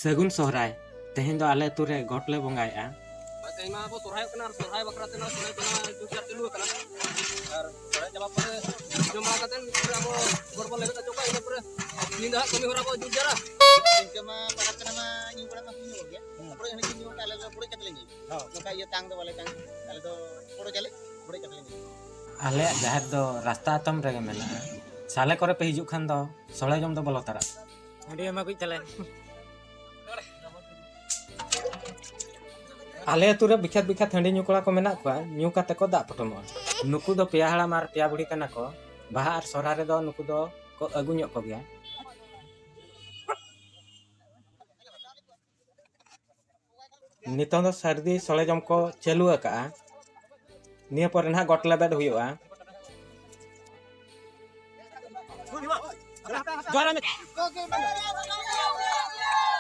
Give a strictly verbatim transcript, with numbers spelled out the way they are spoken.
ᱥᱟᱹᱜᱩᱱ ᱥᱚᱦᱨᱟᱭ᱾ ᱛᱮᱦᱮᱧ ᱫᱚ ᱟᱞᱮ ᱟᱹᱛᱩ ᱨᱮ ᱜᱚᱴ ᱞᱮ ᱵᱚᱸᱜᱟᱭᱮᱫᱼᱟ᱾ ᱛᱮᱦᱮᱧ ᱢᱟ ᱟᱵᱚ ᱥᱚᱦᱨᱟᱭᱚᱜ ᱠᱟᱱᱟ, ᱟᱨ ᱥᱚᱦᱨᱟᱭ ᱵᱟᱠᱷᱨᱟ ᱛᱮ ᱱᱚᱣᱟ ᱥᱚᱲᱮ ᱠᱚ ᱱᱟᱦᱟᱜ ᱡᱳᱨ ᱡᱟᱨ ᱪᱟᱹᱞᱩ ᱟᱠᱟᱱᱟ᱾ ᱟᱨ ᱥᱚᱲᱮ ᱪᱟᱵᱟ ᱯᱚᱨᱮ ᱡᱚᱢ ᱵᱟᱲᱟ ᱠᱟᱛᱮ ᱯᱚᱨᱮ ᱟᱵᱚ ᱜᱚᱲ ᱵᱚᱱ ᱞᱮᱵᱮᱫ ᱦᱚᱪᱚ ᱠᱚᱣᱟ, ᱤᱱᱟᱹ ᱯᱚᱨᱮ ᱧᱤᱫᱟᱹ ᱦᱟᱸᱜ ᱠᱟᱹᱢᱤ ᱦᱚᱨᱟ ᱵᱚ ᱡᱳᱨ ᱡᱟᱨᱟ᱾ ᱤᱱᱠᱟᱹ ᱢᱟ ᱯᱟᱨᱟᱵᱽ ᱠᱟᱱᱟ ᱢᱟ ᱧᱩ ᱵᱟᱲᱟ ᱢᱟ ᱦᱩᱭᱩᱜ ᱜᱮᱭᱟ᱾ ᱦᱩᱸ᱾ ᱛᱟᱯᱚᱨᱮ ᱮᱱᱮᱡ ᱧᱩ ᱠᱟᱛᱮ ᱟᱞᱮ ᱫᱚ ᱵᱩᱲᱤ ᱠᱟᱛᱮ ᱞᱮ ᱧᱩᱭᱟ᱾ ᱦᱳᱭ᱾ ᱱᱚᱝᱠᱟ ᱤᱭᱟᱹ ᱛᱟᱝ ᱫᱚ ᱵᱟᱞᱮ ᱛᱟᱝ, ᱟᱞᱮ ᱫᱚ ᱵᱩᱲᱤ ᱠᱟᱛᱮ ᱞᱮ ᱧᱩᱭᱟ᱾ ᱟᱞᱮᱭᱟᱜ ᱡᱟᱦᱮᱨ ᱫᱚ ᱨᱟᱥᱛᱟ ᱮᱛᱚᱢ ᱨᱮᱜᱮ ᱢᱮᱱᱟᱜᱼᱟ᱾ ᱥᱟᱞᱮ ᱠᱚᱨᱮ ᱯᱮ ᱦᱤᱡᱩᱜ ᱠᱷᱟᱱ ᱫᱚ ᱥᱚᱲᱮ ᱡᱚᱢ ᱫᱚ ᱵᱚᱞᱚ ᱛᱟᱨᱟ᱾ ᱦᱟᱺᱰᱤ ᱮᱢᱟ ᱠᱚ ᱛᱟᱞᱮ᱾ ᱟᱞᱮ ᱟᱹᱛᱩ ᱨᱮ ᱵᱤᱠᱷᱟᱛ ᱵᱤᱠᱷᱟᱛ ᱦᱟᱺᱰᱤ ᱧᱩ ᱠᱚᱲᱟ ᱠᱚ ᱢᱮᱱᱟᱜ ᱠᱚᱣᱟ, ᱧᱩ ᱠᱟᱛᱮ ᱠᱚ ᱫᱟᱜ ᱯᱚᱴᱚᱢᱚᱜᱼᱟ᱾ ᱱᱩᱠᱩ ᱫᱚ ᱯᱮᱭᱟ ᱦᱟᱲᱟᱢ ᱟᱨ ᱯᱮᱭᱟ ᱵᱩᱲᱦᱤ ᱠᱟᱱᱟ ᱠᱚ᱾ ᱵᱟᱦᱟ ᱟᱨ ᱥᱚᱦᱨᱟᱭ ᱨᱮᱫᱚ ᱱᱩᱠᱩ ᱫᱚ ᱠᱚ ᱟᱹᱜᱩ ᱧᱚᱜ ᱠᱚᱜᱮᱭᱟ᱾ ᱱᱤᱛᱚᱝ ᱫᱚ ᱥᱟᱹᱨᱫᱤ ᱥᱚᱲᱮ ᱡᱚᱢ ᱠᱚ ᱪᱟᱹᱞᱩ ᱟᱠᱟᱜᱼᱟ᱾ ᱱᱤᱭᱟᱹ ᱯᱚᱨᱮ ᱱᱟᱦᱟᱜ ᱜᱚᱴ ᱞᱮᱵᱮᱫ ᱦᱩᱭᱩᱜᱼᱟ᱾